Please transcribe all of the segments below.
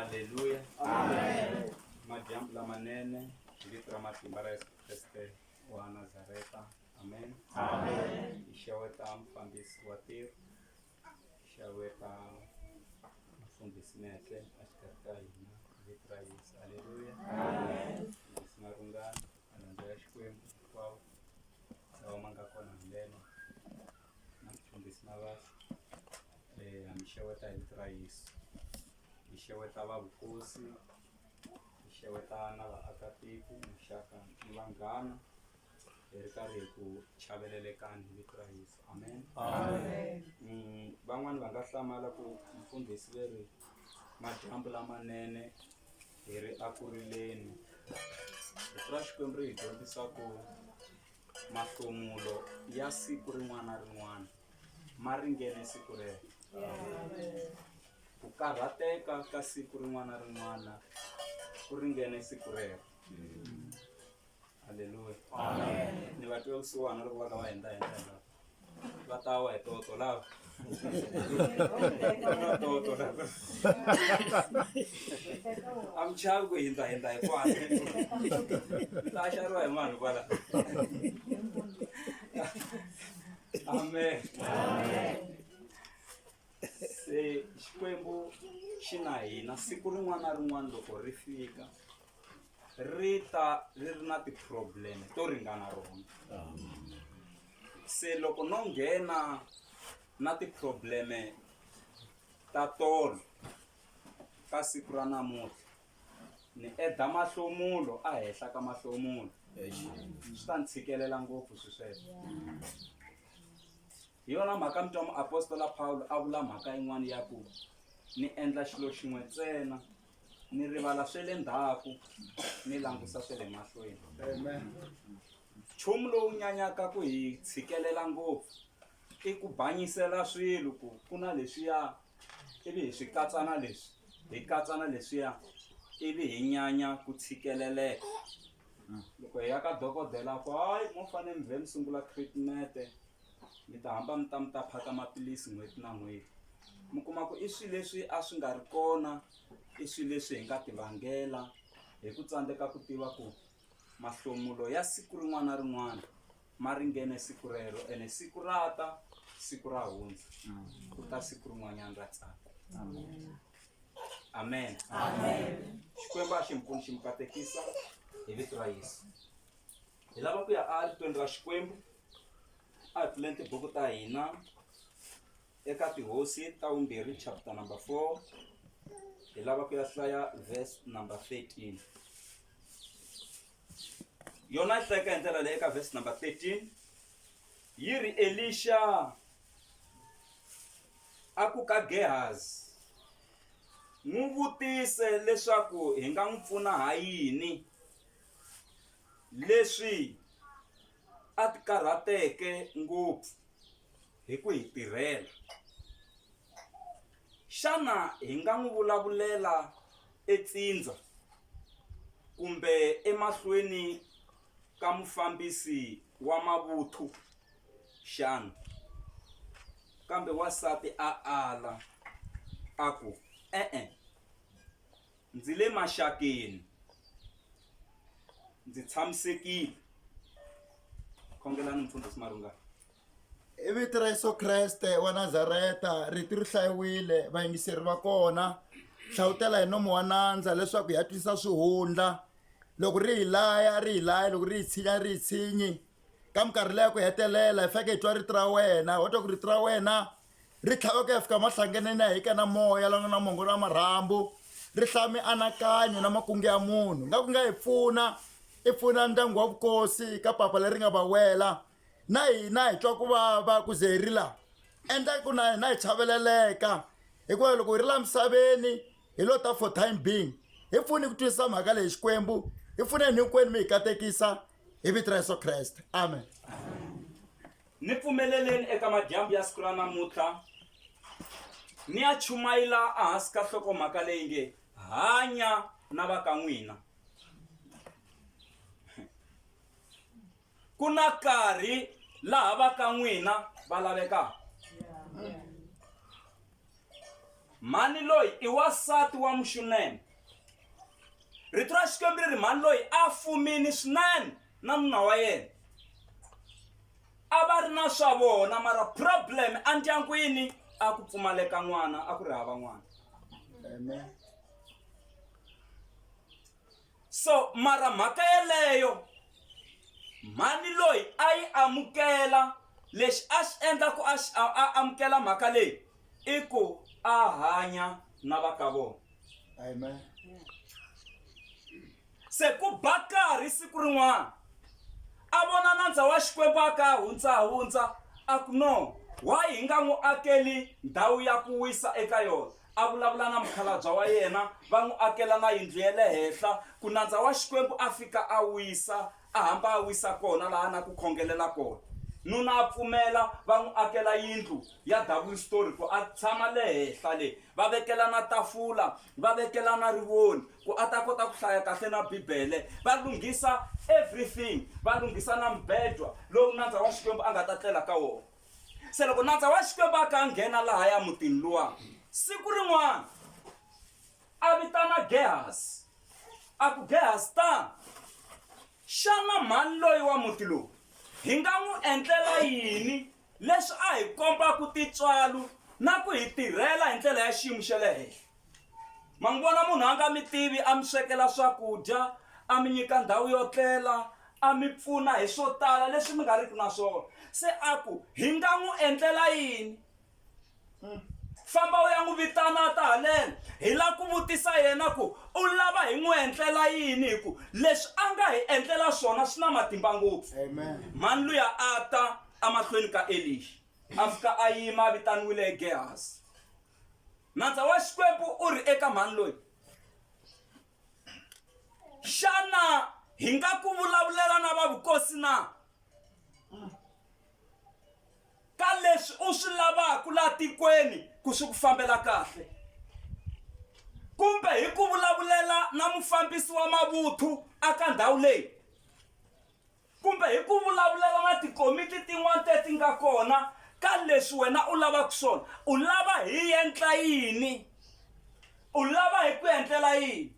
Aleluya. Amen. Madyambu lamanene hi vito ra matimba ra Yesu Kreste wa Nazareta. Amen. Amen. Hi xeweta mufambisi wa ntirho, hi xeweta mufundhisi Mehle exikarhi ka hina hi vito ra Yesu. Aleluya. Amen. Mufundhisi Marungana, malandza ya Xikwembu hinkwawo lawa ma nga kona haleno na mufundhisi Mavasa. Ha mi xeweta hi vito ra Yesu. Hi xeweta va vukosi, hi xeweta na vaakatiko, maxaka ni vanghana hi ri karhi hi ku chavelelekani hi vito ra Yesu. Amen. Amen. Van'wani va nga hlamala ku mufundhisi ve ri madyambu lamanene hi ri a ku rileni. Rito ra Xikwembu ri hi dyondzisa ku mahlomulo ya siku rin'wana na rin'wana ma ringene siku rero. Ku karhateka ka siku rin'wana na rin'wana ku ringene siku rero. Aleluya. Amen. Ni va twe vusiwana loko va ka va hindza hindza lava. Va ta wa hi toto lava. Va toto lava. A mi chavi ku hindza hindza hi kwala. Ta xariwa hi vanhu kwala. Amen. Se Xikwembu xi na hina siku rin'wana na rin'wana loko ri fika ri ta ri ri na ti-problem to ringana rona. Se loko no nghena na ti-problem ta tolo ka siku ra namuntlha ni eda mahlomulo a henhla ka mahlomulo swi ta ni tshikelela ngopfu swi sweswo. Hi yona mhaka mi twa muapostola Pawulo a vula mhaka yin'wana ya ku ni endla xilo xin'we ntsena ni rivala swa le ndzhaku ni langusa swa le mahlweni. Amen. Nchumu lowu nyanyaka ku hi tshikelela ngopfu i ku banyisela swilo ku ku na leswiya ivi hi swi katsa na leswi hi katsa na leswiya ivi hi nyanya ku tshikeleleka. Loko hi ya ka dokodela ku hayi mo fanele mi vhe mi sungula treatment mi ta hamba mi ta mi ta phaka maphilisi n'hweti na n'hweti mi kuma ku i swilo leswi a swi nga ri kona i swilo leswi hi nga ti vangela hi ku tsandzeka ku tiva ku mahlomulo ya siku rin'wana na rin'wana ma ringene siku rero ene siku ra ta siku ra hundza ku ta siku rin'wanyana ra tsaka amen xikwembu a xi mi pfuni xi mi katekisa hi vito ra yesu hi lava ku ya eritweni ra xikwembu a hi pfuleni tibuku ta hina eka tihosi ta vumbirhi chapter number 4 hi lava ku ya hlaya verse number 13 yona yi hlayeka hi ndlela leyi eka verse number 13 yi ri elixa a ku ka gehazi n'wi vutise leswaku hi nga n'wi pfuna ha yini leswi a tikarhateke ngopfu hi ku hi tirhela. Xana hi nga n'wi vulavulela etsindza kumbe emahlweni ka mufambisi wa mavuthu xana? Kambe wansati a ala a ku, E-e, Ndzi le maxakeni, ndzi tshamisekile. Khongelani mfundhisi Marungana. I vito ra Yesu Kreste wa Nazareta, rito ri hlayiwile, vayingiseri va kona. Hlavutela hi nomu wa nandza leswaku hi ya twisisa swihundla. Loko ri hi laya, ri hi laya, loko ri hi tshinya, ri hi tshinyi. Ka minkarhi leya ku hetelela hi fanekele hi twa rito ra wena, ho twa ku rito ra wena ri tlhava ku ya fika mahlanganeni ya hika na moya la nga na mongo na marhambu ri hlaya mianakanyo na makungu ya munhu nga ku nga hi pfuna i pfuna ndyangu wa vukosi ka papa leri nga va wela na hina hi twa ku vava ku ze hi ri la endla ku na hina hi chaveleleka hikuva loko hi ri la misaveni hi lo ta for time being hi pfuni ku twisisa mhaka leyi xikwembu hi pfuneni hinkwenu mi hi katekisa hi vito ra Yesu Kreste amen, amen. Ni pfumeleleni eka madyambu ya siku ra namuntlha ni ya chumayela ehansi ka nhlokomhaka leyi nge Hanya na va ka n'wina. Ku na nkarhi laha va ka n'wina va lavekaka. Mhani loyi i wansati wa Muxuneme. Rito ra Xikwembu ri ri mhani loyi a fumile swinene na nuna wa yena. A va ri na swa vona mara problem endyangwini a ku pfumaleka n'wana, a ku ri hava n'wana. Amen. So mara mhaka yeleyo mhani loyi a yi amukela lexi a xi endla ku a xi a amukela mhaka leyi i ku a hanya na va ka vona. Amen. Se ku ba karhi siku rin'wana a vona nandza wa Xikwembu a ka hundza hundza a ku no why hi nga n'wi akeli ndhawu ya ku wisa eka yona a vulavula na mukhalabya wa yena va n'wi akela na yindlu ya le henhla ku nandza wa Xikwembu a fika a wisa a hamba a wisa kona laha na ku khongelela kona nuna a pfumela va n'wi akela yindlu ya double story ku a tshama le henhla le va vekela na tafula va vekela na rivoni ku a ta kota ku hlaya kahle na bibele va lunghisa everything va lunghisa na mbedwa lowu nandza wa xikwembu a nga ta tlela ka wona se loko nandza wa xikwembu a ka a nghena lahaya mutini luwa siku rin'wana a vitana Gehazi a ku Gehazi tana xana mhani loyi wa muti lowu hi nga n'wi endlela yini leswi a hi kombaka tintswalo na ku hi tirhela hi ndlela ya xiyimo xa le henhla ma n'wi vona munhu a nga mi tivi a mi swekela swakudya a mi nyika ndhawu yo tlela a mi pfuna hi swo tala leswi mi nga riki na swona se a ku hi nga n'wi endlela yini famba u ya n'wi vitana a ta haleno hi lava ku vutisa yena ku u lava hi n'wi endlela yini hi ku leswi a nga hi endlela swona swi na matimba ngopfu mhani luya a ta emahlweni ka Elixa a fika a yima a vitaniwile hi Gehazi nandza wa Xikwembu u ri eka mhani loyi xana hi nga ku vulavulela na va vukosi na ka leswi u swi lavaka laha tikweni ku swi ku fambela kahle kumbe hi ku vulavulela na mufambisi wa mavuthu aka ndhawu leyi kumbe hi ku vulavulela na tikomiti tin'wana teti nga kona ka leswi wena u lavaka swona u lava hi endla yini u lava hi ku endlela yini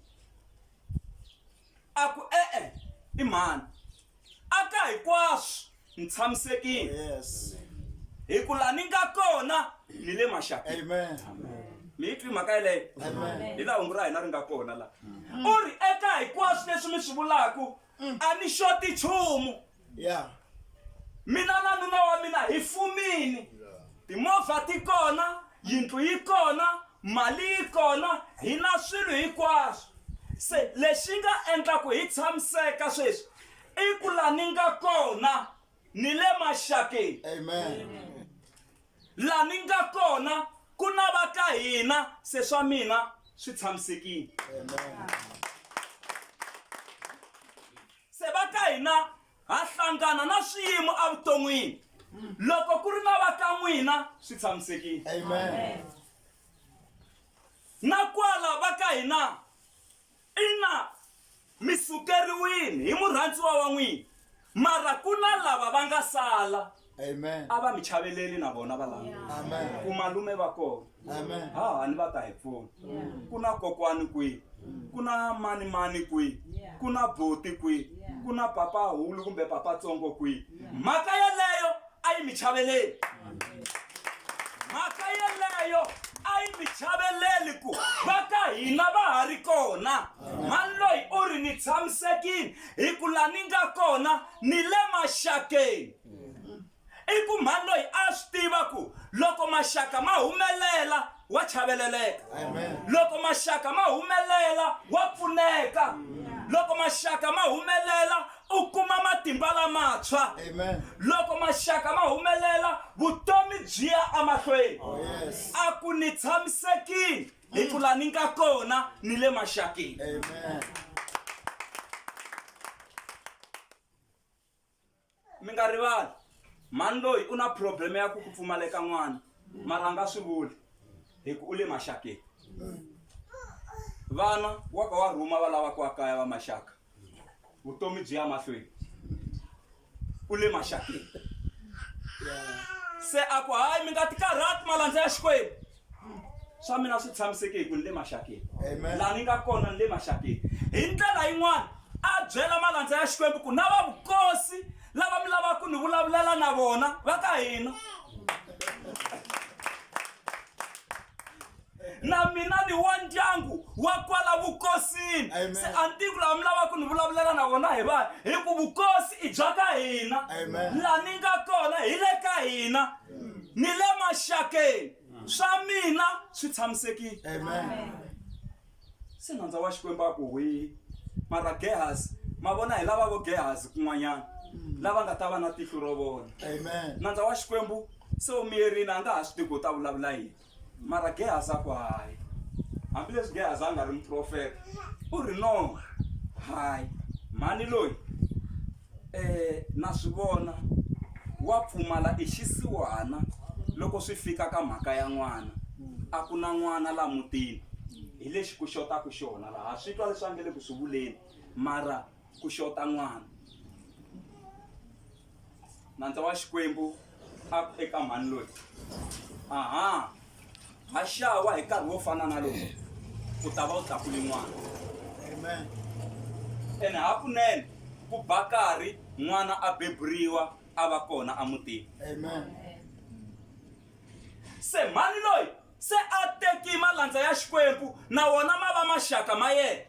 a ku e-e i mhani aka hinkwaswo ni tshamisekile Yes. hi ku laha ni nga kona ni le maxakeni Amen. mi yi twi mhaka yeleyo Amen. hi laha hungu ra hina ri nga kona laha u ri eka hinkwaswo leswi mi swi vulaku a ni xoti nchumu Yeah. mina na nuna wa mina hi fumini timovha ti kona yindlu yi kona mali yi kona hi na swilo hinkwaswo se lexi nga endla ku hi tshamiseka sweswi i ku la ni nga kona ni le maxakeni Amen. la ni nga kona ku na va ka hina se swa mina swi tshamisekile Amen. se va ka hina ha hlangana na swiyimo evuton'wini loko ku ri na va ka n'wina swi tshamisekile Amen. Na kwala va ka hina, ina, mi sukeriwile hi murhandziwa wa n'wina, mara ku na lava va nga sala. Amen. A va mi chaveleli na vona valava. Amen. Ku malume va kona. Amen. Hahani va ta hi pfuna. Ku na kokwani kwihi? Ku na mani mani kwihi? Ku na boti kwihi? Ku na papa hulu kumbe papa tsongo kwihi? Mhaka yeleyo a yi mi chaveleli. Mhaka yeleyo a yi mi chaveleli ku va ka hina va ha ri kona. Mhani loyi u ri ni tshamisekile hi ku la ni nga kona ni le maxakeni. I ku mhani loyi a swi tiva ku loko maxaka ma humelela wa chaveleleka. Loko maxaka ma humelela wa pfuneka. Loko maxaka ma humelela u kuma matimba lamantshwa. Loko maxaka ma humelela vutomi byi ya emahlweni. Oh, yes. A ku ni tshamisekile hi ku la ni nga kona ni le maxakeni. Amen. Mi nga rivali mhani loyi u na problem ya ku ku pfumaleka n'wana mara a nga swi vuli hi ku u le maxakeni. Vana wa ka wa rhuma va lava ku ya kaya va maxaka vutomi byi ya mahlweni u le maxakeni se a ku hayi mi nga ti karhati malandza ya Xikwembu. Swa mina swi tshamiseke hi ku ni le maxakeni. Laha ni nga kona ni le maxakeni. Hi ndlela yin'wana a byela malandza ya Xikwembu ku na va vukosi lava mi lavaka ku ni vulavulela na vona va ka hina. Na mina ni wa ndyangu wa kwala vukosini. Se a ni tivi ku lava mi lavaka ku ni vulavulela na vona hi vahi, hi ku vukosi i bya ka hina. Laha ni nga kona hi le ka hina, ni le maxakeni. Swa mina swi tshamisekile. Amen. Se nandza wa Xikwembu a ku hwi, mara Gehazi, ma vona hi lava vo Gehazi kun'wanyana lava nga ta va na tihlo ro vona. Amen. Nandza wa Xikwembu se u miyerini a nga ha swi tivi ku u ta vulavula yini. Mara Gehazi a ku hayi. Hambileswi Gehazi a nga ri muprofeta, u ri no, hayi, mhani loyi eh na swi vona wa pfumala i xisiwana loko swi fika ka mhaka ya n'wana a ku na n'wana la mutini hi lexi ku xotaka xona laha swi twa leswi a nge le ku swi vuleni mara ku xota n'wana nandza wa Xikwembu a ku eka mhani loyi, Aha, haxawa hi nkarhi wo fana na lowu, u ta va u tlakule n'wana. Amen. Ene hakunene ku ba nkarhi n'wana a beburiwa a va kona emutini. Amen. Se mhani loyi se a teki malandza ya Xikwembu na wona ma va maxaka ma yena.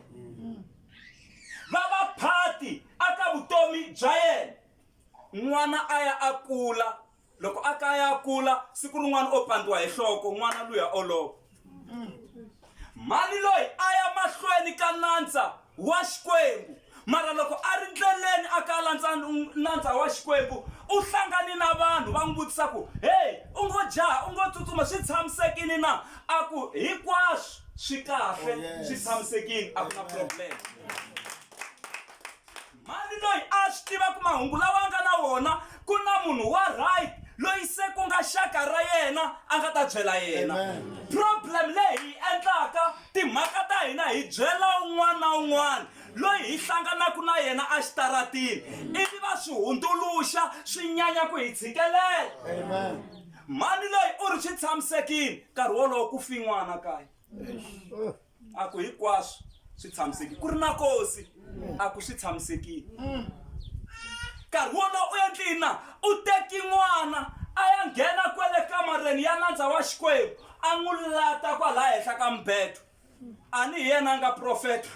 Va va phati aka vutomi bya yena. N'wana a ya a kula, loko a ka a ya a kula, siku rin'wana o pandziwa hi nhloko, n'wana luya o lova. Mhani loyi a ya mahlweni ka nandza wa Xikwembu, mara loko a ri ndleleni a ka a landza nandza wa Xikwembu, u hlangane na vanhu va n'wi vutisa ku, Hey, u ngo jaha, u ngo tsutsuma, swi tshamisekile na? A ku, Hinkwaswo swi kahle, Oh, yes. swi tshamisekile, a ku na problem. Mhani loyi a swi tiva ku mahungu lawa a nga na wona ku na munhu wa right loyi se ku nga xaka ra yena a nga ta byela yena. Problem leyi hi yi endlaka timhaka ta hina hi byela un'wana na un'wana loyi hi hlanganaka na yena exitaratini ivi va swi hundzuluxa swi nyanya ku hi tshikelela. Mhani loyi u ri swi tshamisekile nkarhi wolowo ku fi n'wana kaya. A ku hinkwaswo swi tshamisekile ku ri na kosi a ku swi tshamisekile nkarhi wolowo u endli yini na u teki n'wana a ya nghena kwele kamareni ya nandza wa Xikwembu a n'wi lata kwalaya henhla ka mubedo a ni hi yena a nga profeta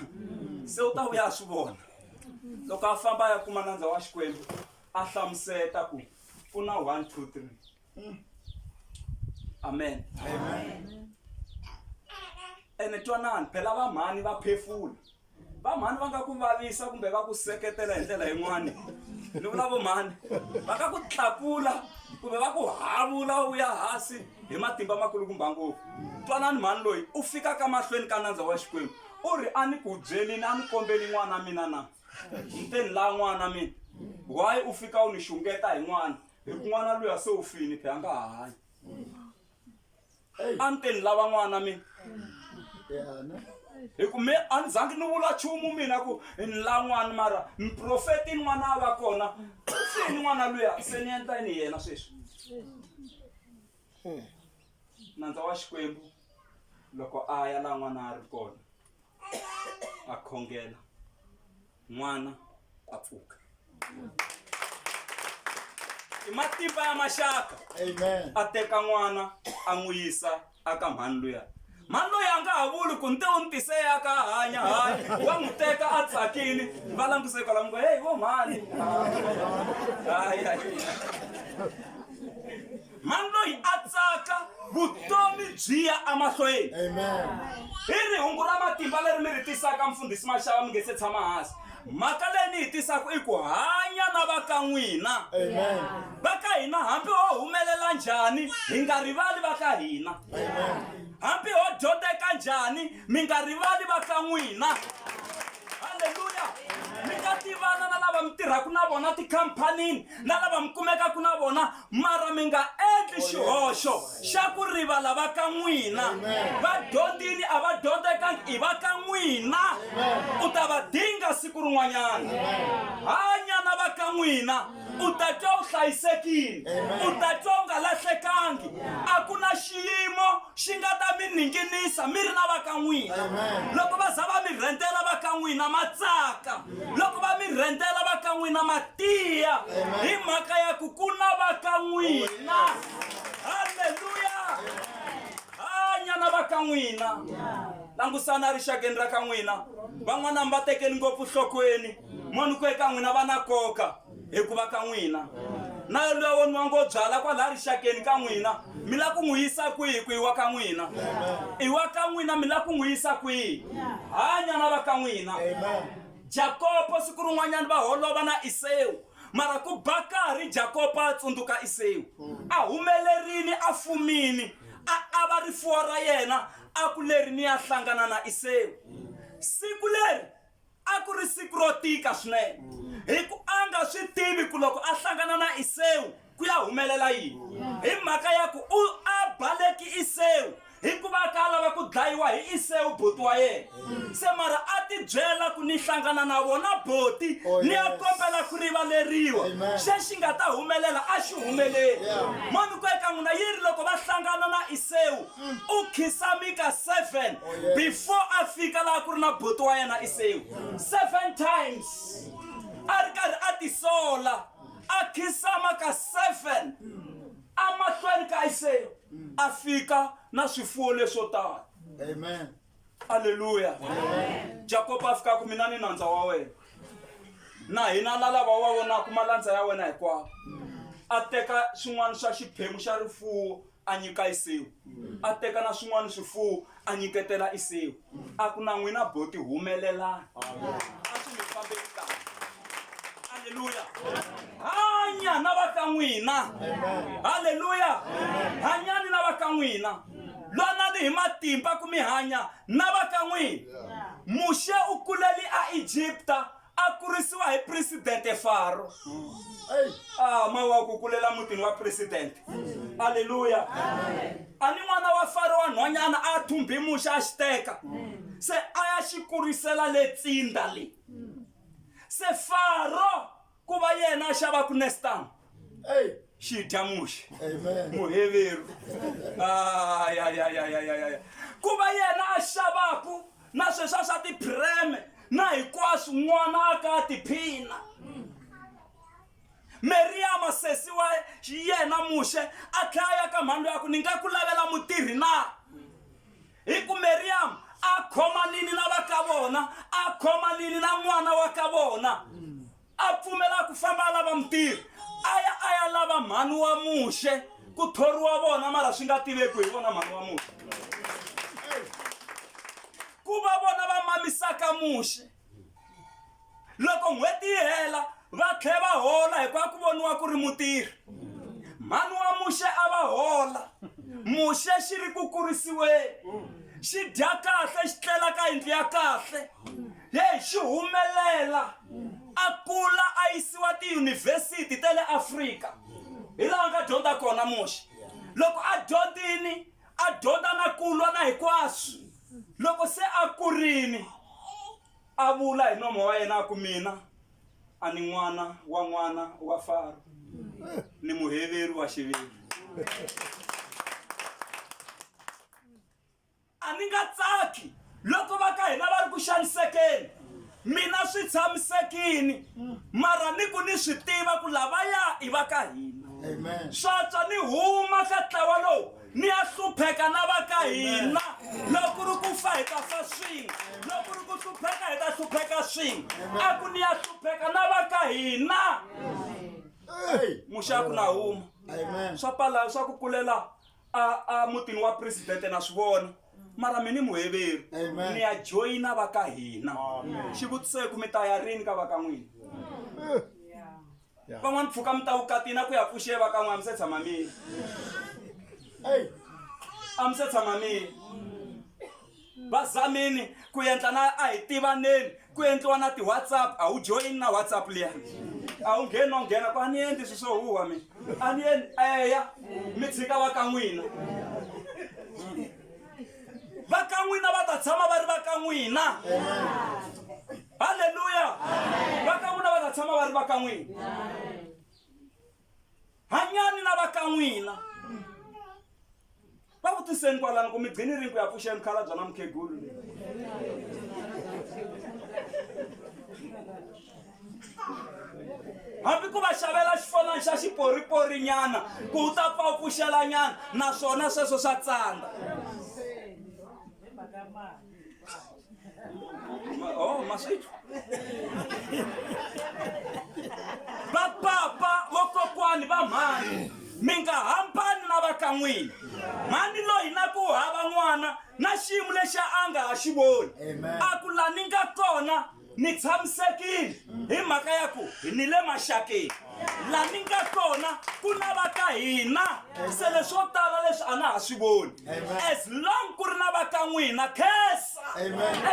se u ta vuya a swi vona loko a famba a ya kuma nandza wa Xikwembu a hlamuseta ku ku na 1 2 3 Amen. Amen. Ene twanani phela va mhani va phefula. Va mhani va nga ku vavisa kumbe va ku seketela hi ndlela yin'wani. Ni vula vo mhani va nga ku tlakula kumbe va ku havula u ya hansi hi matimba makulukumba ngopfu. Twanani mhani loyi u fika ka mahlweni ka nandza wa Xikwembu u ri a ni ku byelini a ni kombeli n'wana mina na ni te ni lava n'wana mina why u fika u ni xungeta hi n'wana hi ku n'wana luya se u fini phe a nga ha hanyi a ni te ni lava n'wana mina hi ku me a ni zangi ni vula nchumu mina ku ni lava n'wana mara muprofeti n'wana a va kona u fini n'wana luya se ni endla yini hi yena sweswi nandza wa Xikwembu loko a ya laha n'wana a ri kona a khongela n'wana a pfuka i matimba ya maxaka Amen. A teka n'wana a n'wi yisa aka mhani luya mhani loyi a nga ha vuli ku nte u ni tise ya ka hanya hayi wa n'wi teka a tsakile va languse kwala ngo heyi vo mhani hayi hayi Mhani loyi a tsaka, vutomi byi ya emahlweni. Amen. Hi rihungu ra matimba leri mi ri tisaka, Mfundhisi Mashava, mi nge se tshama hansi. Mhaka leyi ni yi tisaka i ku hanya na va ka n'wina. Amen. Va ka hina hambi ho humelela njhani, hi nga rivali va ka hina. Amen. Hambi ho dyondzeka njhani, mi nga rivali va ka n'wina. Haleluya! Mi nga tivana na lava mi tirhaka na vona tikhamphanini na lava mi kumekaka na vona, mara mi nga endli xihoxo xa ku rivala va ka n'wina. Va dyondzile a va dyondzekangi, i va ka n'wina. U ta va dinga siku rin'wanyana. Hanya na va ka. ka n'wina u ta twa u hlayisekile u ta twa u nga lahlekangi a ku na xiyimo xi nga ta mi ninginisa mi ri na va ka n'wina loko va za va mi rhentela va ka n'wina ma tsaka loko va mi rhentela va ka n'wina ma tiya hi mhaka ya ku ku na va ka n'wina halleluya hanya na va ka n'wina langusana rixakeni ra ka n'wina van'wana mi va tekeli ngopfu nhlokweni moni ku eka n'wina va na nkoka hikuva ka n'wina na yoluya wo nwa ngo byala kwalaha rixakeni ka n'wina mi la ku n'wi yisa kwihi ku iwa ka n'wina iwa ka n'wina mi la ku n'wi yisa kwihi hanya na va ka n'wina jakobo siku rin'wanyana va holova na isewu mara ku ba karhi jakobo a tsundzuka isewu a humelerini a fumini a ava rifuwo ra yena a ku leri ni ya hlangana na isewu siku leri A ku ri siku ro tika swinene hi ku a nga swi tivi ku loko a hlangana na Isewu ku ya humelela yini hi mhaka ya ku u a baleki Isewu hikuva a ka a lava ku dlayiwa hi Isewu buti wa yena se mara a tibyela ku ni hlangana na vona boti Oh, ni ya yes. kombela ku rivaleriwa Amen. xe xi nga ta humelela a xi humeleli Yeah. mani ku eka n'wina yi ri loko va hlangana na Isewu u khisamika 7 Oh, yes. before a fika laha ku ri na buti wa yena isewu 7 times a ri karhi a tisola a khisama ka 7 amahlweni ka isewu a fika na swifuwo leswo tala Amen. aleluya jakobo a fika ku mina ni nandza wa wena na hina na lava wa vonaka malandza ya wena hinkwawo a teka swin'wana swa xiphemu xa rifuwo a nyika Esewu, a teka na swin'wana swifuwo a nyiketela Esewu, a ku na n'wina boti humelelani, a swi mi fambeli kahle. Aleluya! Hanya na va ka n'wina, haleluya! Hanyani na va ka n'wina, lwanani hi matimba ku mi hanya na va ka n'wina. Muxe u kuleli a Egipta a kurisiwa hi presidente Faro. Ah, mawa ku kulela mutini wa president. Aleluya. A ni n'wana wa Faro wa nhwanyana a thumbi Muxe a xi teka. Se a ya xi kurisela le tsinda le. Se Faro ku va yena a xavaku Nestan. Xi dya Muxe. Muheveru. Ayayayayayaya. Ku va yena a xavaku na sweswiya swa tiphireme na hinkwaswo n'wana a ka a tiphina meriyama sesi wa yena muxe a tlhela a ya ka mhani loyi a ku ni nga ku lavela mutirhi na hi ku meriyama a khomanini na va ka vona a khomanini na n'wana wa ka vona A pfumela ku famba a lava mutirhi, a ya a ya lava mhani wa Muxe ku thoriwa vona mara swi nga tiveki hi vona mhani wa Muxe. Ku va vona va mamisaka Muxe. Loko n'hweti yi hela va tlhe va hola hikuva ku voniwa ku ri mutirhi. Mhani wa Muxe a va hola. Muxe xi ri ku kurisiweni. Xi dya kahle xi tlela ka yindlu ya kahle. Heyi xi humelela a kula a yisiwa tiyunivhesiti ta le Afrika hi laha a nga dyondza kona Muxe loko a dyondzini a dyondza na ku lwa na hinkwaswo loko se a kurini a vula hi nomo wa yena a ku mina a ni n'wana wa n'wana wa Faro ni muheveru wa xiviri. A ni nga tsaki loko va ka hina va ri ku xanisekeni. Mina swi tshamisekini, mara ni ku ni swi tiva ku lavaya i va ka hina. Swa tswa ni huma ka ntlawa lowu ni ya hlupheka na va ka hina. Loko ku ri ku fa hi ta fa swin'we, loko ku ri ku hlupheka hi ta hlupheka swin'we. A ku ni ya hlupheka na va ka hina. Muxe a ku na huma. Swa pala swa ku kulela a a mutini wa presidente na swi vona mara mi ni muheveru Amen. ni ya joyina va ka hina xivutiso i ku mi ta ya rini ka va ka n'wina Yeah. van'wani pfuka mi ta vukatini ku ya pfuxe va ka n'wina a mi se tshama mi Hey. a mi se tshama mi va zamini ku endla na a hi tivaneni ku endliwa na ti-whatsapp a wu joyini na whatsapp liya a wu ngheni no nghena ku a ni endli swi swo huwa mina a ni endli eya mi tshika va ka n'wina va ka n'wina va ta tshama va ri va ka n'wina halleluya va ka n'wina va ta tshama va ri va ka n'wina hanyani na va ka n'wina va vutiseni kwalano ku mi gcini rini ku ya pfuxeni mukhalabya na mukhegulu leyi hambi ku va xavela xifonani xa xiporiporinyana ku u ta pfa u pfuxelanyana naswona sweswo swa tsandza oh ma swi twa vapapa vokokwani va mhani mi nga hambani na va ka n'wina mhani loyi na ku hava n'wana na xiyimo lexi a nga ha xi voni a ku la ni nga kona ni tshamisekile hi mhaka ya ku ni le maxakeni la ni nga kona ku na va ka hina se leswo tala leswi a na ha swi voni as long ku ri na va ka n'wina khesa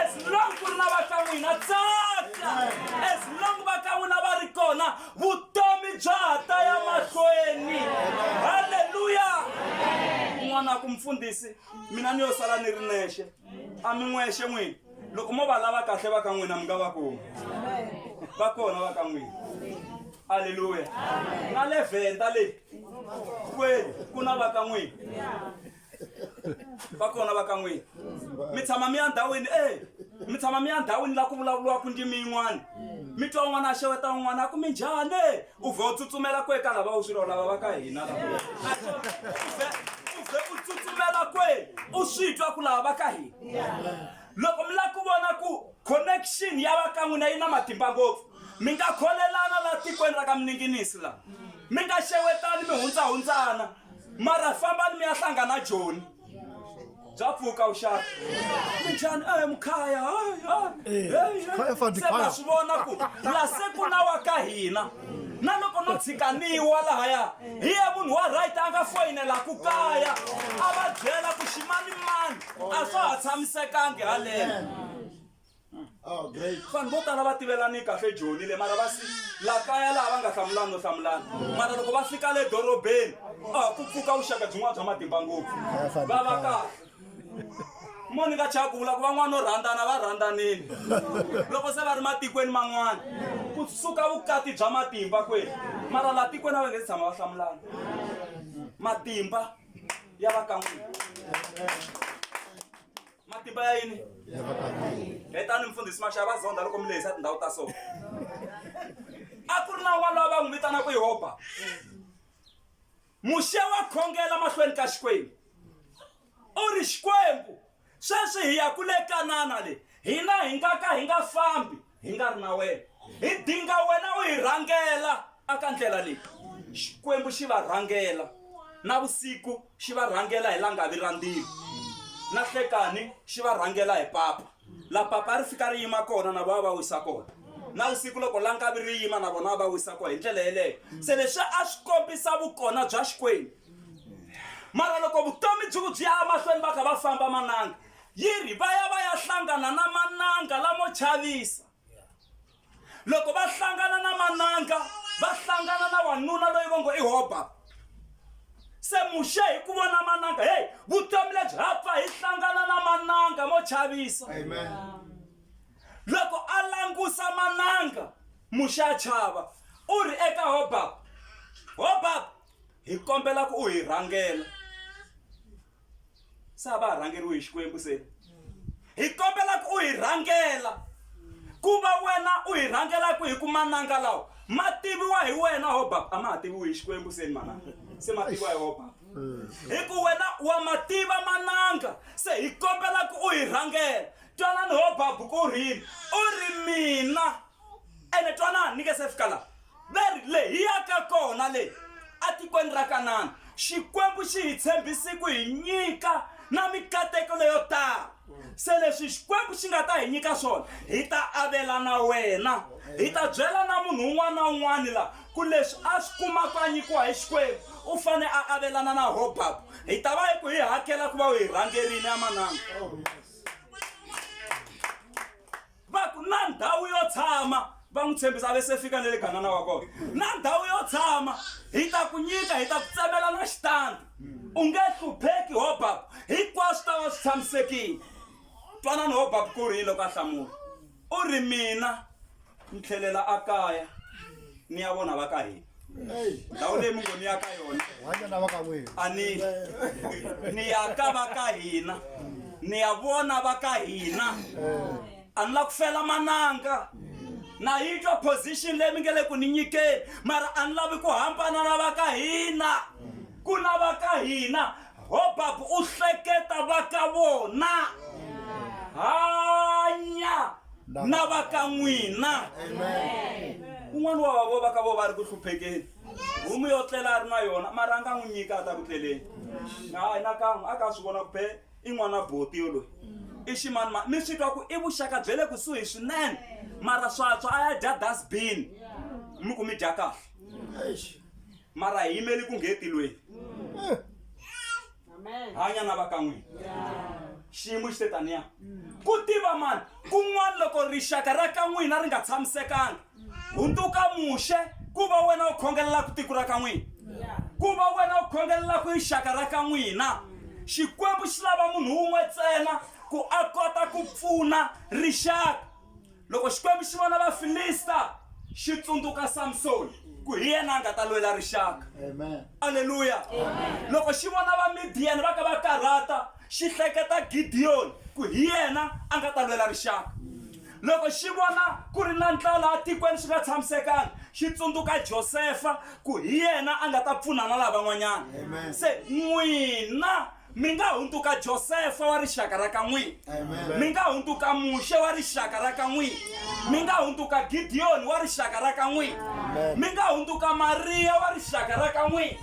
as long ku ri na va ka n'wina tsaka as long va ka n'wina va ri kona vutomi bya ha ta ya mahlweni halleluya un'wana a ku mfundhisi mina ni yo sala ni ri nexe a mi n'wexe n'wina loko mo va lava kahle va ka n'wina mi nga va kumi va kona va ka n'wina aleluya na le vhenda le kweli ku na va ka n'wina va kona va ka n'wina mi tshama mi ya ndhawini e mi tshama mi ya ndhawini la ku vulavuriwaka ndzimi yin'wana mi twa un'wana a xeweta un'wana a ku minjhani u vhe u tsutsumela kwe ka lava u swilo lava va ka hina lava u vhe u tsutsumela kwe u swi twa ku lava va ka hina loko mi lava ku vona ku connection ya va ka n'wina yi na matimba ngopfu mi nga kholelana la tikweni ra ka mininginisi la mi nga xewetani mi hundzahundzana mara fambani mi ya hlangana joni bya pfuka vuxaka minjhani e mukhaya se va swi vona ku la se ku na wa ka hina na loko no tshikaniwa lahaya hi ye munhu wa right a nga foyinelaku kaya a va byela ku ximanimani a swa ha tshamisekangi haleno Oh, great. Vanhu vo tala va tivelani kahle Joni le mara va si la kaya laha va nga hlamulani no hlamulana mara loko va fika le dorobeni a ku pfuka vuxaka byin'wana bya matimba ngopfu va va kahle mo ni nga chava ku vula ku van'wana no rhandzana va rhandzanini loko se va ri matikweni man'wana ku suka vukati bya matimba kweli mara laha tikweni a va nge se tshama va hlamulana matimba ya va ka n'wina matimba ya yini hetani mfundhisi maxava va zonda loko mi lehisa tindhawu ta so a ku ri na un'wana lowa va n'wi vitanaka yehovha muxe wa khongela mahlweni ka xikwembu u ri xikwembu sweswi hi ya kule kanana le hina hi nga ka hi nga fambi hi nga ri na wena hi dinga wena u hi rhangela aka ndlela leyi xikwembu xi va rhangela na vusiku xi va rhangela hi langavi ra ndzilo na hlekani xi va rhangela hi papa la papa ri fika ri yima kona na vona va wisa kona na vusiku loko langavi ri yima na vona va wisa kona hi ndlela yeleyo se leswi a swi kombisa vukona bya xikwembu mara loko vutomi byi ku byi ya emahlweni va kha va famba mananga yi ri va ya va ya hlangana na mananga lamo chavisa loko va hlangana na mananga va hlangana na wanuna loyi va ngo i hoba se muxe hi ku vona mananga heyi vutomi lebyi ha pfa hi hlangana na mananga mo chavisa Amen. loko a langusa mananga muxe a chava u ri eka hobab hobab hi kombela ku u hi rhangela se a va ha rhangeriwi hi xikwembu se hi kombela ku u hi rhangela ku va wena u hi rhangelaka hi ku mananga lawa ma tiviwa hi wena hobab a ma ha tiviwi hi xikwembu se ni mananga se ma tiviwa hi hobab hi ku wena wa ma tiva mananga se hi kombela ku u hi rhangela twanani hobab ku rini u ri mina ene twanani ni nge se fika laha va ri le hi yaka kona le atikweni ra kanana xikwembu xi hi tshembisi ku hi nyika na mikateko leyo tala se leswi xikwembu xi nga ta hi nyika swona hi ta avelana wena hi ta byela na munhu un'wana na un'wana la ku leswi a swi kumaka a nyikiwa hi xikwembu u fane a avelana na hobabu hi ta va hi ku hi hakela ku va u hi rhangerini ya mananga va ku na ndhawu yo tshama va n'wi tshembisa a ve se fika na le ganana wa kona na ndhawu yo tshama hi ta ku nyika hi ta ku tsemela na xitandi u nge hlupheki hobabu hinkwaswo ta va swi tshamisekile twanani hobabu ku ri yini loko a hlamula u ri mina ni tlhelela a kaya Ni ya vona va ka hina. Ndhawu leyi mi ngo ni ya ka yona. Hanya na va ka n'wina. A ni ni ya ka va ka hina. Ni ya vona va ka hina. A ni la ku fela mananga. Na yi twa position leyi mi nge le ku ni nyikeni, mara a ni lavi ku hambana na va ka hina. Ku na va ka hina. Hobabu u hleketa va ka vona. Hanya na va ka n'wina. Un'wana wa vavo va ka vo va ri ku hluphekeni. Homu yo tlela a ri na yona mara a nga n'wi nyika a ta ku tleleni. Hayi nakan'we a ka swi vona ku phe i n'wana boti yoloyi. I ximanimani mi swi twa ku i vuxaka bya le kusuhi swinene mara swatswa a ya dya dustbin mi ku mi dya kahle. Mara hi yimeli ku nge tilweni. Hanya na va ka n'wina. Xiyimo xi te taniya. Ku tiva mani kun'wana loko rixaka ra ka n'wina ri nga tshamisekanga, hundzuka Muxe ku va wena u khongelelaka tiko ra ka n'wina. Ku va wena u khongelelaka rixaka ra ka n'wina. Xikwembu xi lava munhu wun'we ntsena ku a kota ku pfuna rixaka. Loko Xikwembu xi vona Vafilista, xi tsundzuka Samsoni ku hi yena a nga ta lwela rixaka. Aleluya! Loko xi vona Vamidiyani va ka va karhata, xi hleketa Gidiyoni ku hi yena a nga ta lwela rixaka. Loko xi vona ku ri na ndlala etikweni swi nga tshamisekanga, xi tsundzuka Josefa ku hi yena a nga ta pfuna na lavan'wanyana. Se n'wina Mi nga hundzuka Josefa wa rixaka ra ka n'wina. Mi nga hundzuka Muxe wa rixaka ra ka n'wina. Mi nga hundzuka Gidiyoni wa rixaka ra ka n'wina. Mi nga hundzuka Mariya wa rixaka ra ka n'wina.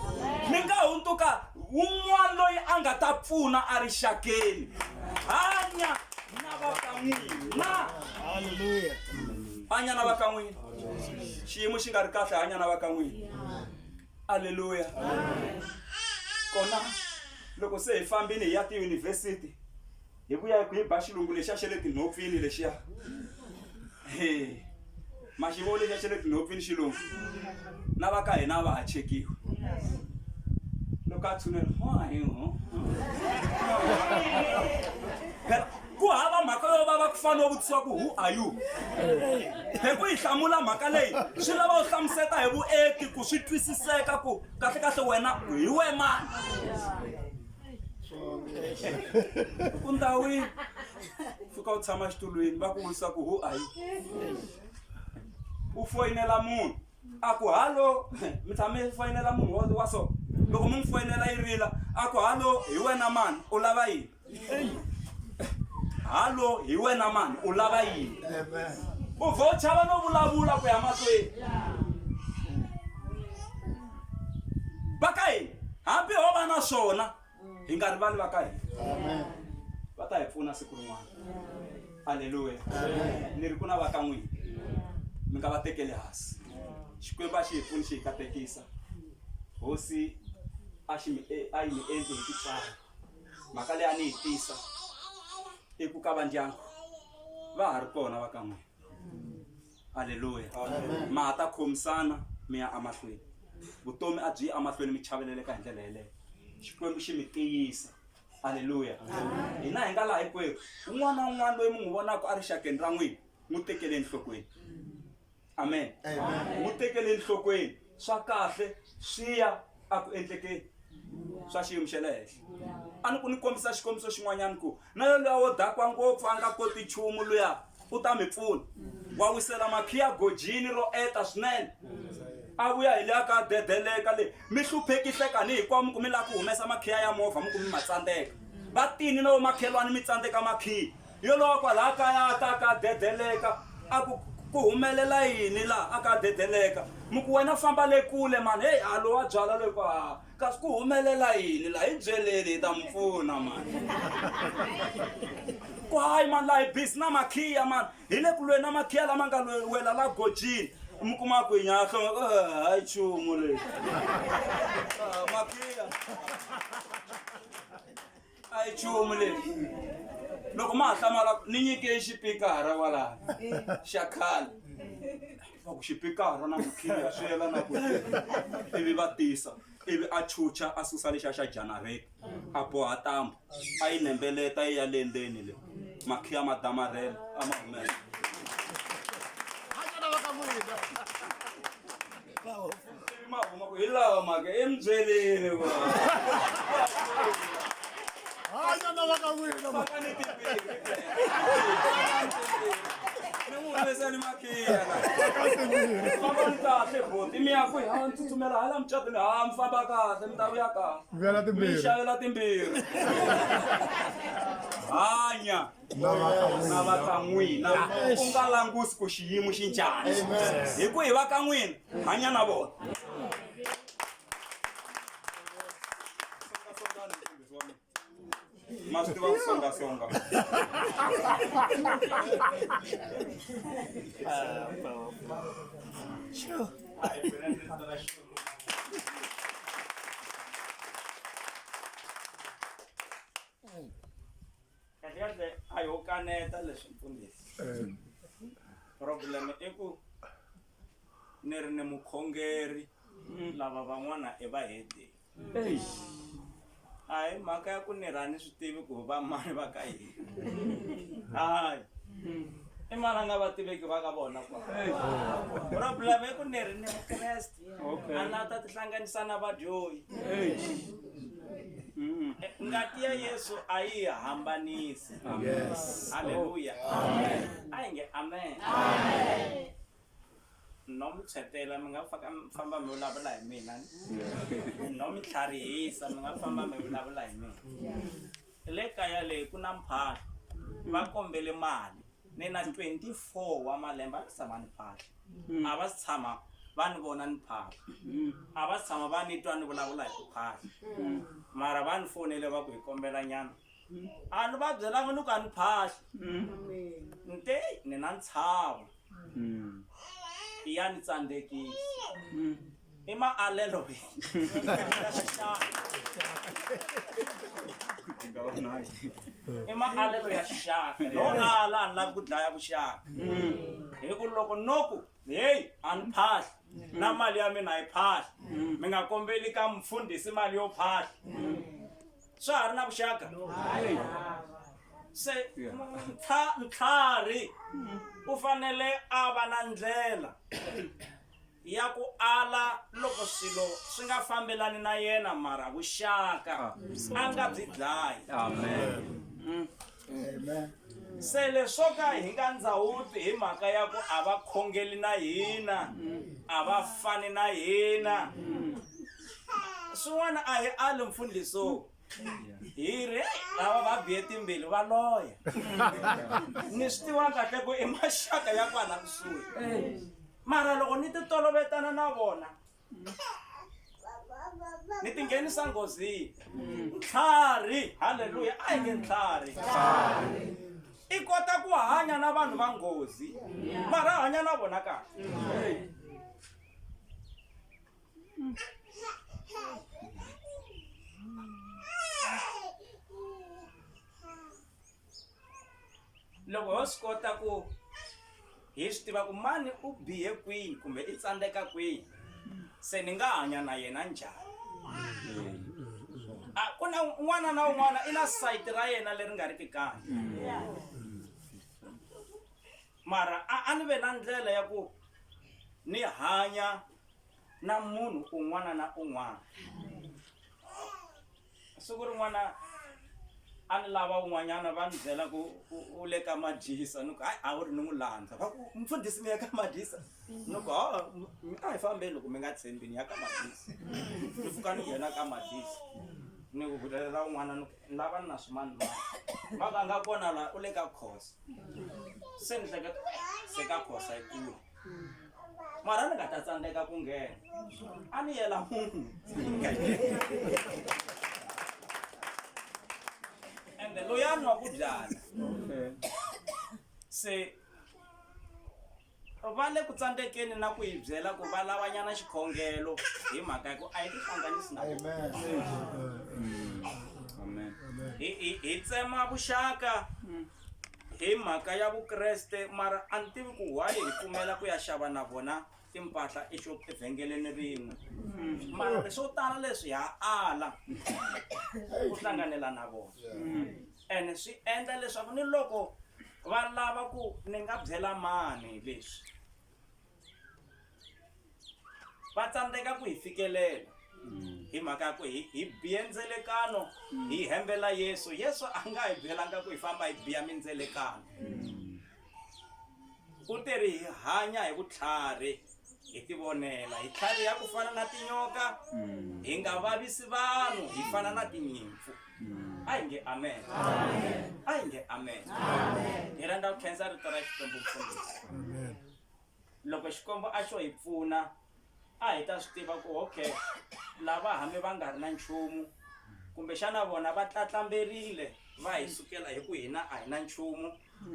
Mi nga hundzuka wun'wana loyi a nga ta pfuna erixakeni. Hanya na va ka n'wina. Haleluya. Hanya na va ka n'wina. Xiyimo xi nga ri kahle, hanya na va ka n'wina. Aleluya. Kona loko se hi fambile hi ya tiyunivhesiti hi vuya hi ku hi ba xilungu lexiya xa le tinhopfini lexiya. He ma xi vona lexiya xa le tinhopfini xilungu na va ka hina va ha chekiwi. Loko a tshunela hi ho. Phela ku hava mhaka yo vava ku fana no vutisiwa ku who are you hi ku yi hlamula mhaka leyi swi lava u hlamuseta hi vuenti ku swi twisiseka ku kahlekahle wena hi we mani ku ndhawini fika u tshama xitulwini va ku vutisa ku who are you u foyinela munhu a ku hallo mi tshame mi foyinela munhu wa so loko mi n'wi foyinela yi rila a ku hallo hi wena mani u lava yini Hallo hi wena mani u lava yini? U vhe u chava no vulavula ku ya mahlweni. Va ka hina hambi ho va na swona hi nga rivali va ka hina. Va ta hi pfuna siku rin'wana. Aleluya. Ni ri ku na va ka n'wina mi nga va tekeli hansi. Xikwembu a xi hi pfuni xi hi katekisa. Hosi a xi mi a yi mi endli hi tintswalo. Mhaka leyi a ni yi tisa i ku ka va ndyangu va ha ri kona va ka n'wina. Aleluya. Ma ha ta khomisana mi ya emahlweni. Vutomi a byi yi emahlweni mi chaveleleka hi ndlela yeleyo. Xikwembu xi mi tiyisa. Aleluya. Hina hi nga laha hinkwerhu, un'wana na un'wana loyi mi n'wi vonaka a ri xakeni ra n'wina, n'wi tekele enhlokweni. Amen. N'wi tekele enhlokweni. Swa kahle swi ya a ku endlekeni swa xiyimo xa le henhla. A ni ku ni kombisa xikombiso xin'wanyana ku na yoluya wo dakwa ngopfu a nga koti nchumu luya u ta mi pfuna. Wa wisela makhiya gojini ro eta swinene. A vuya hi leya ka dedeleka le mi hlupheki hlekani hinkwawo mi ku mi lava ku humesa makhiya ya movha mi ku mi ma tsandzeka. Va tini na vomakhelwani mi tsandzeka makhiya. Yolowa kwalaha kaya a ta ka dedeleka a ku ku humelela yini la a ka dedeleka mi ku wena famba le kule mani heyi a lowa byala loyi ku ha kasi ku humelela yini la hi byeleni hi ta mi pfuna mani ku hayi mani laha hi busy na makhiya mani hi le ku lweni na makhiya lama nga wela la gojini mi kuma ku nyahlo hayi nchumu leyi makhiya a yi nchumu leyi loko ma ha hlamala ni nyike xipikara kwalano xa khale va ku xipikara na mukhiya swi yelana ku ivi va tisa ivi a chucha a susa lexiya xa janareta a boha tambu a yi nembeleta yi ya le ndzeni le makhiya ma damarhela a ma humesa. Ivi ma huma ku hi lawa mhaka i mi byelile ku Hanya na va ka n'wina. Faka ni timbirhi. Ni n'wi humesa ni makhiya la. Fambani kahle buti mi ya kwihi ha ni tsutsumela hala mucatweni ha mi famba kahle mi ta vuya kahle. Vuyela Mi timbirhi. xavela timbirhi. Hanya na va ka n'wina u nga langusi ku xiyimo xi njhani hi ku hi va ka n'wina hanya na vona. Ma swi tiva ku songasonga. Kahle kahle a ho kaneta leswi mfundhisi. Problem i ku ni ri ni mukhongeri lava van'wana i va hedeni. A hi mhaka ya ku ni ri a ni swi tivi ku va mani va ka hina. Hayi. I mani a nga va tiveki va ka vona kwa. Problem i ku ni ri ni mukreste. Okay. A na ta tihlanganisa na vadyohi. Ngati ya Yesu a yi hi hambanisi. Yes. Haleluya. A hi nge amen. Amen. No mi tshetela mi nga faka famba mi vulavula hi mina. No mi tlharihisa mi nga famba mi vulavula hi mina. Le kaya leyi ku na mphahlo. Va kombele mali. Ni na 24 wa malembe a ni tshama ni phahla. A va si tshama va ni vona ni phahla. A va si tshama va ni twa ni vulavula hi ku phahla. Mara va ni fonele va ku hi kombela nyana. A ni va byelanga ni ku a ni phahli. Ni te ni na ntshava. Ya ni tsandzekisa. I maalelo ya xixaka. I maalelo ya xixaka. No ala a ni lavi ku dlaya vuxaka. Hi ku loko no ku heyi a ni phahli na mali ya mina a yi phahli. Mi nga kombeli ka mfundhisi mali yo phahla. Swa ha ri na vuxaka? Se ntlhari u fanele a va na ndlela ya ku ala loko swilo swi nga fambelani na yena mara vuxaka a nga byi dlayi. Amen. Amen. Se leswo ka hi nga ndzawuti hi mhaka ya ku a va khongeli na hina, a va fani na hina. Swin'wana a hi ali mfundhiso. Hi ri lava va bihe timbilu va loya. Ni swi tiva kahle ku i maxaka ya kwala kusuhi. Mara loko ni ti tolovetana na vona ni ti nghenisa nghozini. Ntlhari, haleluya, a hi nge ntlhari. I kota ku hanya na vanhu va nghozi, mara a hanya na vona kahle. Loko ho swi kota ku hi swi tiva ku mani u bihe kwihi kumbe i tsandzeka kwihi se ni nga hanya na yena njhani. A ku na un'wana na un'wana i na sayiti ra yena leri nga riki kahle. Mara a a ni ve na ndlela ya ku ni hanya na munhu un'wana na un'wana. Siku rin'wana a ni lava un'wanyana va ni byela ku u le ka Madyisa ni ku hayi a wu ri ni n'wi landza va ku mfundhisi mi ya ka Madyisa ni ku ha a hi fambeni loko mi nga tshembi ni ya ka Madyisa ni pfuka ni nghena ka Madyisa ni ku vulelela un'wana ni ku ni lava ni na swimanimani va ku a nga kona la u le ka Khosa se ni hleketa se ka Khosa yi kule mara ni nga ta tsandzeka ku nghena a ni yela munhu ende loyi a nwa ku byala se va le ku tsandzekeni na ku yi byela ku va lavanyana xikhongelo hi mhaka ya ku a yi tihlanganisi na vona. Amen. Amen. Hi tsema vuxaka hi mhaka ya Vukreste mara a ni tivi ku why hi pfumela ku ya xava na vona timpahla evhengeleni rin'we. Mara leswo tala leswi ha ala ku hlanganela na vona. Ene swi endla leswaku ni loko va lava ku ni nga byela mani leswi. Va tsandzeka ku hi fikelela hi mhaka ya ku hi hi biye ndzelekano hi hembela Yesu. Yesu a nga hi byelanga ku hi famba hi biya mindzelekano. U te ri hi hanya hi vutlhari hi tivonela hi tlhariha ku fana na tinyoka hi nga vavisi vanhu hi fana na tinyimpfu. A hi nge amen. A hi nge amen. Hi rhandza ku khensa rito ra Xikwembu mfundhisi. Loko Xikwembu a xo hi pfuna a hi ta swi tiva ku okay lava hambi va nga ri na nchumu kumbexana vona va tlatlamberile va hi sukela hi ku hina a hi na nchumu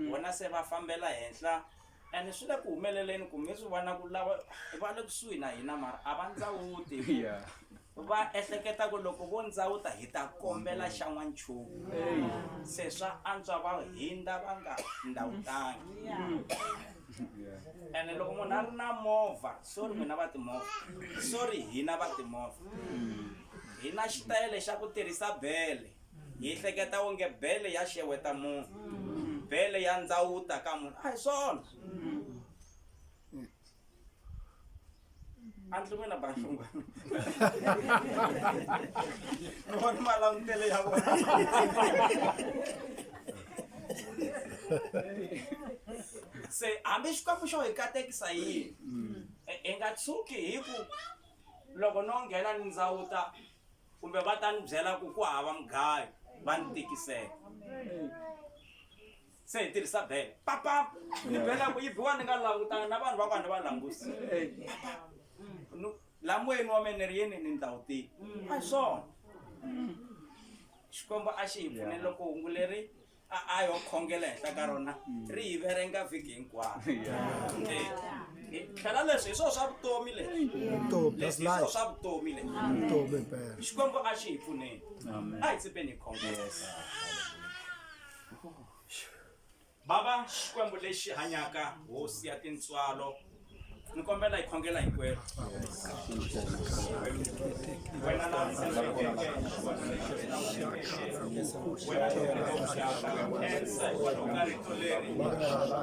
vona se va fambela henhla ene swi le ku humeleleni ku mi swi vona ku lava va le kusuhi na hina mara a va ndzawuti va ehleketa ku loko vo ndzawuta hi ta kombela xa n'wanchumu se swa antswa va hindza va nga ndawutangi ene loko munhu a ri na movha sorry n'wina va timovha sorry hina va timovha hi na xitayele xa ku tirhisa bele hi hleketa onge bele ya xeweta munhu bele ya ndzawuta ka munhu a hi swona a ndzi n'wina banhlungwana ni vona malangutele ya vona se hambi xikwembu xo hi katekisa yini hi nga tshuki hi ku loko no nghena ni ndzawuta kumbe va ta ni byela ku ku hava mugayo va ni tikisela se hi tirhisa bele papa ni bela ku yi biwa ni nga langutanga na vanhu va ku a ni va langusi la moyeni wa mina ni ri yini ni ndawutini a hi swona xikwembu a xi hi pfune loko hungu leri a a yo khongela henhla ka rona ri hi verenga vhiki hinkwayo tlhela leswi hi swona swa vutomi leswi leswi hi swona swa vutomi leswi xikwembu a xi hi pfuneni a hi tsipeni hi khongela Bava Xikwembu lexi hanyaka, Hosi ya tintswalo, ni kombela hi khongela hinkwerhu. Wena la tshembekeke, wena la khensa hikwalaho ka rito leri,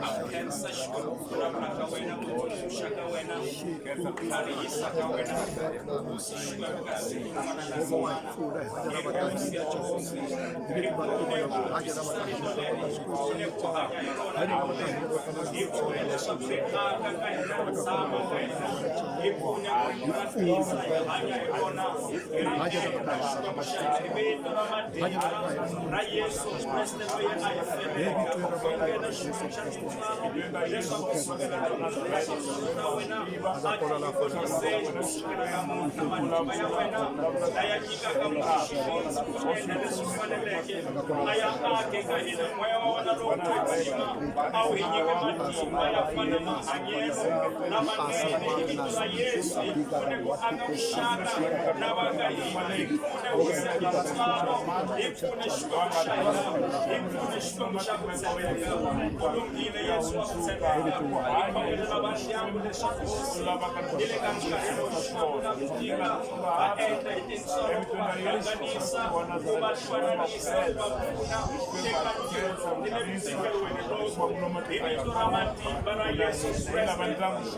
ha ku khensa Xikwembu ku vulavula ka wena, ku tsundzuxa ka wena, ku tlharihisa ka wena, Hosi Xikwembu ka siku rin'wana na rin'wana. Hi Hosi ya tihosi, hi pfune ku twisisa rito leri, hi pfune ku hanya hi rona rito leri, hi pfune leswaku ri aka ka hina ri tshama ka hina, hi pfune ku ri praktisa hi hanya hi rona, hi ri endla Xikwembu xa hina hi vito ra matimba ra Yesu Kreste loyi a hi feleke. Khongela Xikwembu xa tintswalo leswaku kusukela namuntlha tintswalo ta wena a ti hi kotiseli kusukela namuntlha matimba ya wena laya nyikaka munhu xivondza ku endla leswi faneleke a ya ake ka hina moya wa wena lowo kwetsima a wu hi nyike matimba ya fana mahanyelo lamanene hi vito ra Yesu hi pfune ku aka vuxaka na va ka hina hi pfune Hosi ya tintswalo hi pfune Xikwembu xa hina hi pfune Xikwembu xa ku tshembeka u lunghile Yesu wa ku tshembeka hi khongelela va ndyangu leswaku Hosi ni le ka nkarhi lowu Xikwembu na ku tika va endla hi tintswalo ku va hlanganisa ku va twananisa ku va pfuna eka ntirho lowu ni le ku tsakeriweni loku hi vito ra matimba ra Yesu Kreste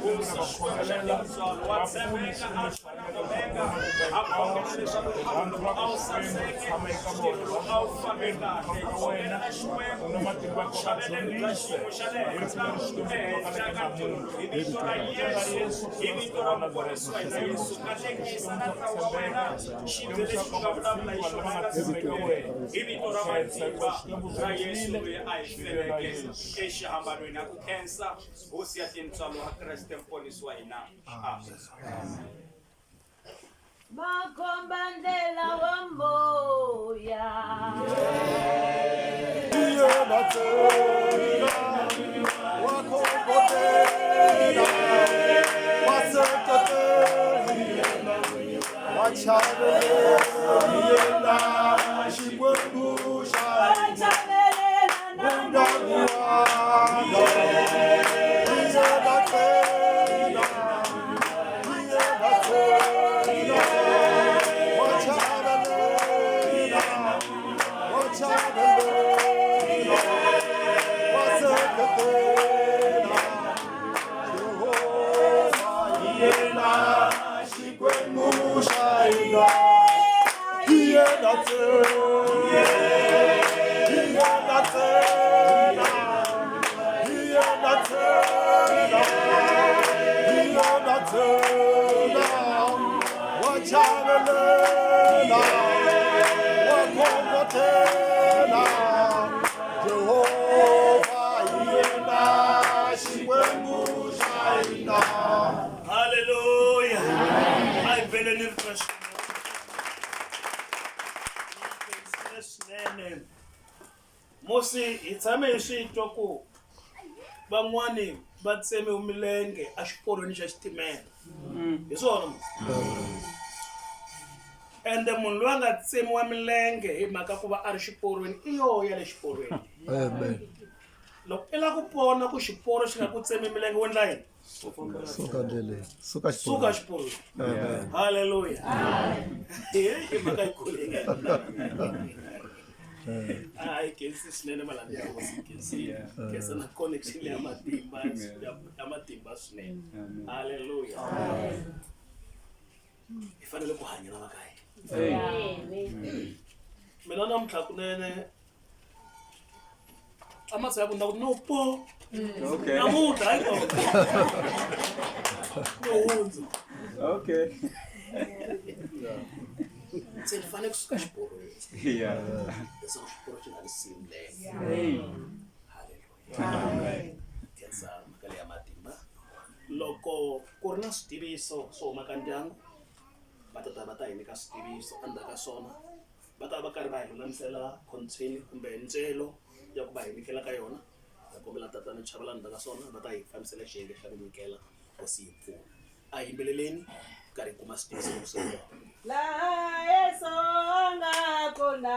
Hosi Xikwembu xa tintswalo wa tshembeka Alfa na Omega ha khongela leswaku ntirho lowu a wu saseke ntirho lowu a wu fambe kahle hi khongela Xikwembu vuchaveleri bya xiyimo xa le henhla ehenhla ka ntirho lowu hi vito ra Yesu hi vito ra muponisi wa hina Yesu katekisa na ntlawa wa wena xibye lexi u nga vulavula hi xona ka siku leri hi vito ra matimba ra Yesu loyi a hi feleke exihambanweni ha ku khensa Hosi ya tintswalo ha Kreste muponisi wa hina amen. Makomba ndlela wa moya. Xikwembu xa Chavelela na ndyangu wa khongotela, wa chavelela, wa khongotela. Jehovha hi yena Xikwembu xa hina. Haleluya. A hi beleni rito ra Xikwembu. Swinene. Musi hi tshame hi swi twa ku van'wani va tsemiwe milenge exiporweni xa xitimela. Hi swona musi? Ende munhu loyi a nga tsemiwa milenge hi mhaka ku va a ri xiporweni i yoho ya le xiporweni. Amen. Loko i lava ku pona ku xiporo xi nga ku tsemi milenge u endla yini? Suka ndleleni. Suka Suka xiporweni. xiporweni. Amen. Haleluya. I mhaka yikulu yi nga endla. A yi khensi swinene malandza ya hosi khensi. Khensa na connection ya matimba ya matimba swinene. Haleluya. Hi fanele ku hanya na va ka hina. Mina namuntlha kunene a ma ku na ku no po. Okay. Namuntlha hayi kona. No hundza. Okay. Se ni fanele kusuka xiporweni. Yeah. Leswaku xiporo xi nga ni siyi milenge. Hey. Haleluya. Khensa mhaka leyi ya matimba. Loko ku ri na switiviso swo huma ka ndyangu va ta ta va ta hi nyika switiviso endzhaku ka swona va ta va karhi va hi lulamisela contain kumbe ndyelo ya ku va hi nyikela ka yona. Ta kombela tatana Chavalani ndzhaku ka swona va ta hi fambisela xiyenge xa ku nyikela hosi yi pfuna. A hi yimbeleleni karhi hi kuma switiviso loko swi ri kona. Laha Yesu a nga kona.